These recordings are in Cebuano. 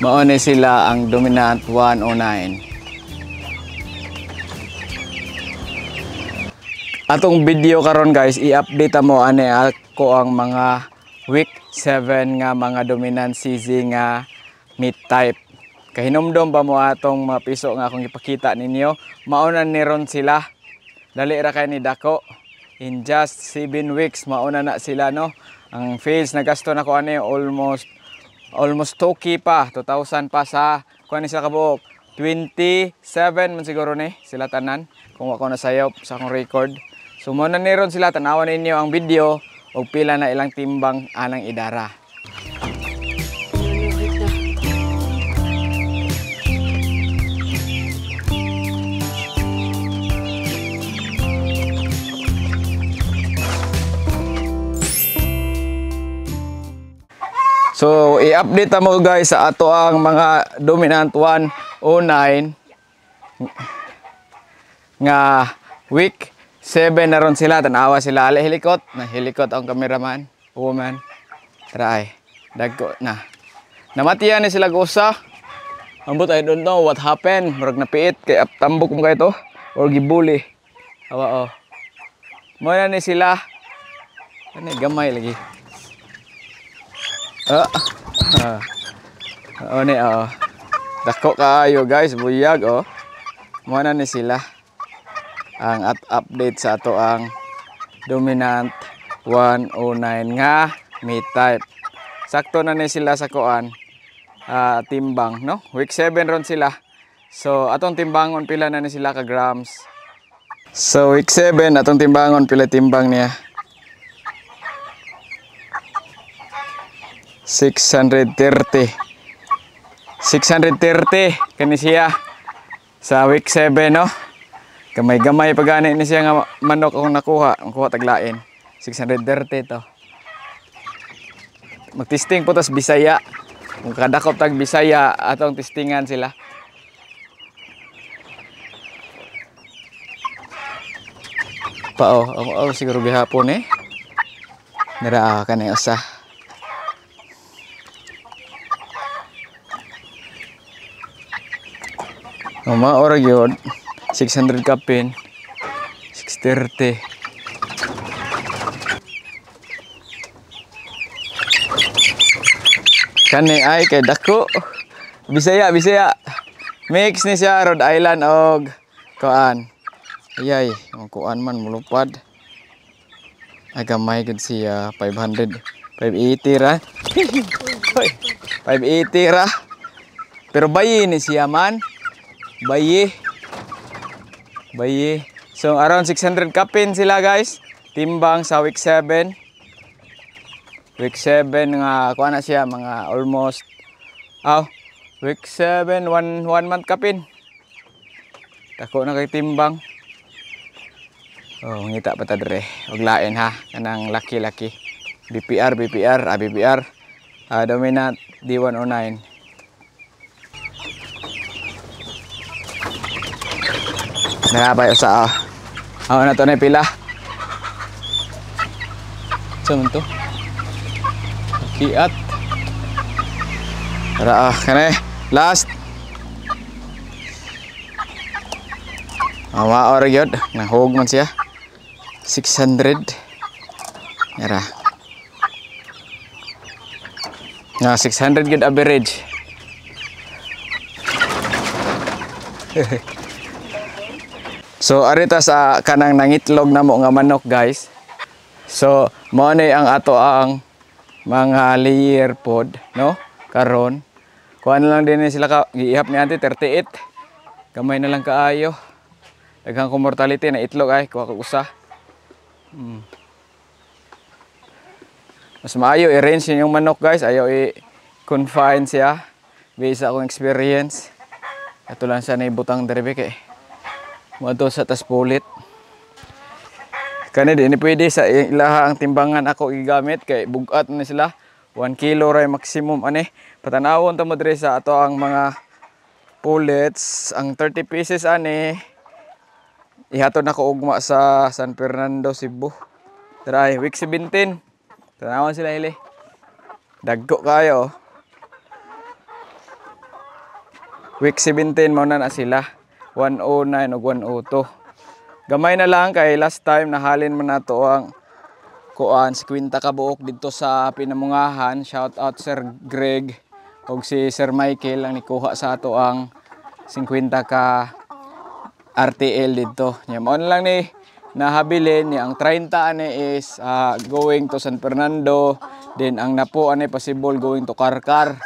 Mao ni sila ang Dominant 109. Atong video karon guys, i-update mo ani ako ang mga week 7 nga mga Dominant CZ nga meat type. Kahinumdom ba mo atong mga piso nga akong ipakita ninyo? Mao na ni ron sila. Dali ra kay ni dako. In just 7 weeks mauna na sila, no. Ang feeds nagasto nako ani almost 2K pa, 2,000 pa sa kuan ni sila kabuok. 27 man siguro ni sila tanan kung ako nasayop sa akong record. So mo na ni ron sila, tan-awan ninyo ang video og pila na ilang timbang anang idara. So i-update mo guys sa ato ang mga Dominant 109 nga week 7 na ron sila. Tanawa sila, ali hilikot. Nahilikot ang cameraman, woman. Try. Dagko na. Namatiyan ni sila gusa. Ambot, I don't know what happened. Murag napiit kay tambok mo kay to or gibuli. Awa oh. Mo na ni sila. Ani gamay lagi. Ah. Oh ni oh. Dako kaayo guys, buyag oh. Mo na ni sila ang at update sa ato ang Dominant 109 nga meat type. Sakto na ni sila sa kuan timbang, no? Week 7 ron sila. So atong timbangon pila na ni sila ka grams. So week 7 atong timbangon pila timbang niya. 630. 630 kani siya sa week 7, no? Gamay-gamay pa gani ni siya nga manok akong nakuha. Ang kuha taglain. 630 to. Magtesting po tas Bisaya. Kung kadakop tag Bisaya, atong testingan sila. Pa oh, oh, oh siguro gihapon eh. Nira kani usa. Oh, mga ora gyud. 600 kapin. 630. Kani ay kay dako. Bisaya, Bisaya. Mix ni siya Rhode Island og kuan. Ayay, ang kuan man mulupad. Ay gamay gud siya 500. 580 ra. 580 ra. Pero bayi ni siya man. Bayi. Bayi. So around 600 kapin sila guys. Timbang sa week 7. Week 7 nga kuha na siya mga almost week 7 one month kapin. Dako na kay timbang. Oh, ngita pa ta dire. Og lain ha kanang laki-laki. BPR BPR, BPR. Dominant D109. Nakapay usa ah. Aw na to na pila. Sa man to? Kiat. Tara ah, kani last. Awa ora gyud, nahug man siya. 600. Tara. Na 600 gyud average. So arita sa kanang nangitlog na mo nga manok guys. So mao ni ang ato ang mga layer pod, no? Karon kuan lang din sila ka giihap ni ante 38. Gamay na lang kaayo. Daghang ko mortality na itlog ay kuha kog usa. Mas maayo i-range inyong manok guys, ayaw i-confine siya. Based sa akong experience. Ato lang siya na ibutang diri kay moadto sa tas pulit. Kani di ni pwede sa ilaha ang timbangan ako gigamit kay bugat na sila. 1 kilo ra maximum ani. Patanawon ta mo diri sa ato ang mga pullets, ang 30 pieces ani. Ihatod nako ugma sa San Fernando, Cebu. Try week 17. Tanawon sila hili. Dagko kayo. Week 17 mao na na sila. 109 ug 102. Gamay na lang kay last time nahalin man nato ang kuan 50 ka buok didto sa Pinamungahan. Shout out Sir Greg ug si Sir Michael ang nikuha sa ato ang 50 ka RTL didto. Nya mao na lang ni nahabilin niya ang 30 ani is going to San Fernando, then ang napo ani possible going to Carcar.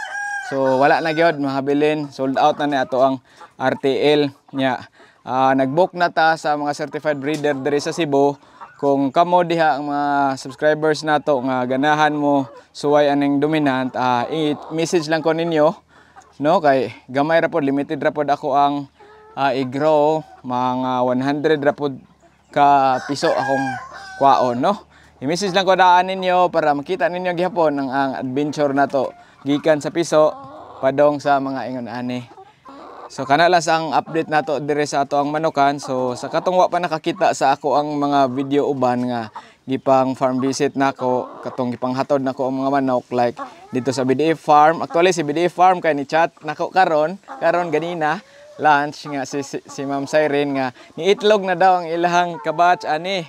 So wala na gyud mahabilin, sold out na ni ato ang RTL nya. Nag-book na ta sa mga certified breeder diri sa Cebu. Kung kamo diha ang mga subscribers nato nga ganahan mo suway aning dominant, i-message lang ko ninyo, no, kay gamay ra pod, limited ra pod ako ang i-grow, mga 100 ra pod ka piso akong kwaon, no. I-message lang ko daan ninyo para makita ninyo gihapon ang adventure nato gikan sa piso padong sa mga ingon ani. So kana lang sa ang update nato dire sa ato ang manukan. So sa katong wa pa nakakita sa ako ang mga video uban nga gipang farm visit nako, katong gipanghatod nako ang mga manok like dito sa BDF Farm. Actually si BDF Farm kay ni chat nako karon karon ganina lunch nga si Ma'am Siren nga niitlog na daw ang ilahang kabatch ani.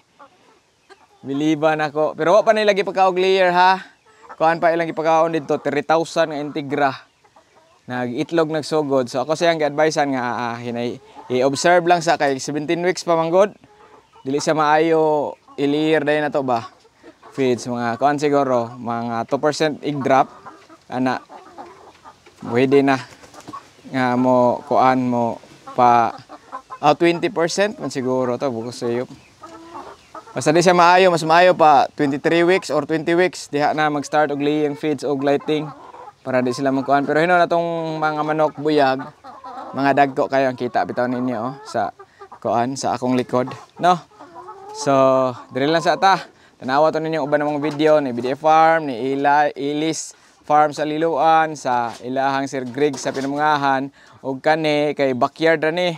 Biliban ako. Pero wa pa nila gipakaog layer ha. Kuan pa ilang gipakaon didto 3,000 nga Integra. Nag-itlog nagsugod. So ako siyang gi-advisean nga hinay i-observe lang sa kay 17 weeks pa manggod. Dili siya maayo i-layer dayon na to ba. Feeds mga kuan siguro mga 2% egg drop ana. Pwede na nga mo kuan mo pa 20% man siguro to bukod sa iyo. Basta di siya maayo, mas maayo pa 23 weeks or 20 weeks diha na mag-start og laying feeds og lighting para di sila magkuan. Pero hino na tong mga manok buyag, mga dagko kayo ang kita bitaw ninyo oh, sa kuan sa akong likod, no. So diri lang sa ta. Tanawa to ninyo uban ng mga video ni BDF Farm, ni Ila, Ilis Farm sa Liloan, sa ilahang Sir Greg sa Pinamungahan, ug kani kay backyard ra ni.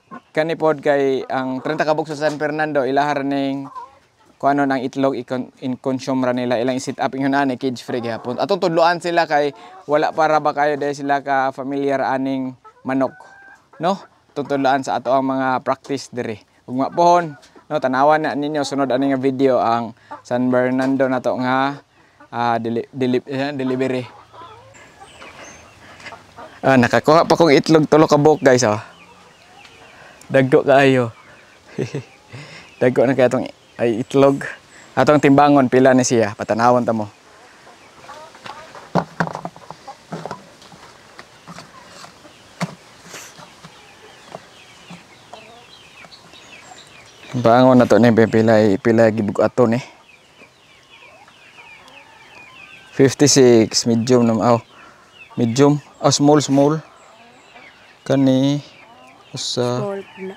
Kani pod kay ang 30 ka buok sa San Fernando ilaha ra ning kuano ang itlog i-consume ra nila, ilang i-set up ingon ani cage free gihapon. Atong tudloan sila kay wala para ba kayo dahil sila ka familiar aning manok, no? Tutudloan sa ato ang mga practice diri. Ug mapohon, no, tanawan na ninyo sunod ani nga video ang San Bernardo nato nga delivery. Nakakuha pa kong itlog tulo ka buok guys oh. Dagko kaayo. Dagko na kaya atong ay itlog. Atong timbangon pila ni siya, patanawon ta mo. Bangon na to ni pila pila gibug-ato ni. 56 medium na aw. Medium, small small. Kani usa Small na.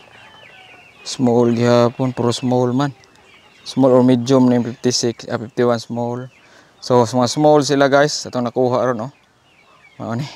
Small gihapon, puro small man. Small or medium ni 56, 51 small. So mga small sila guys, atong nakuha ron oh. Mao ni.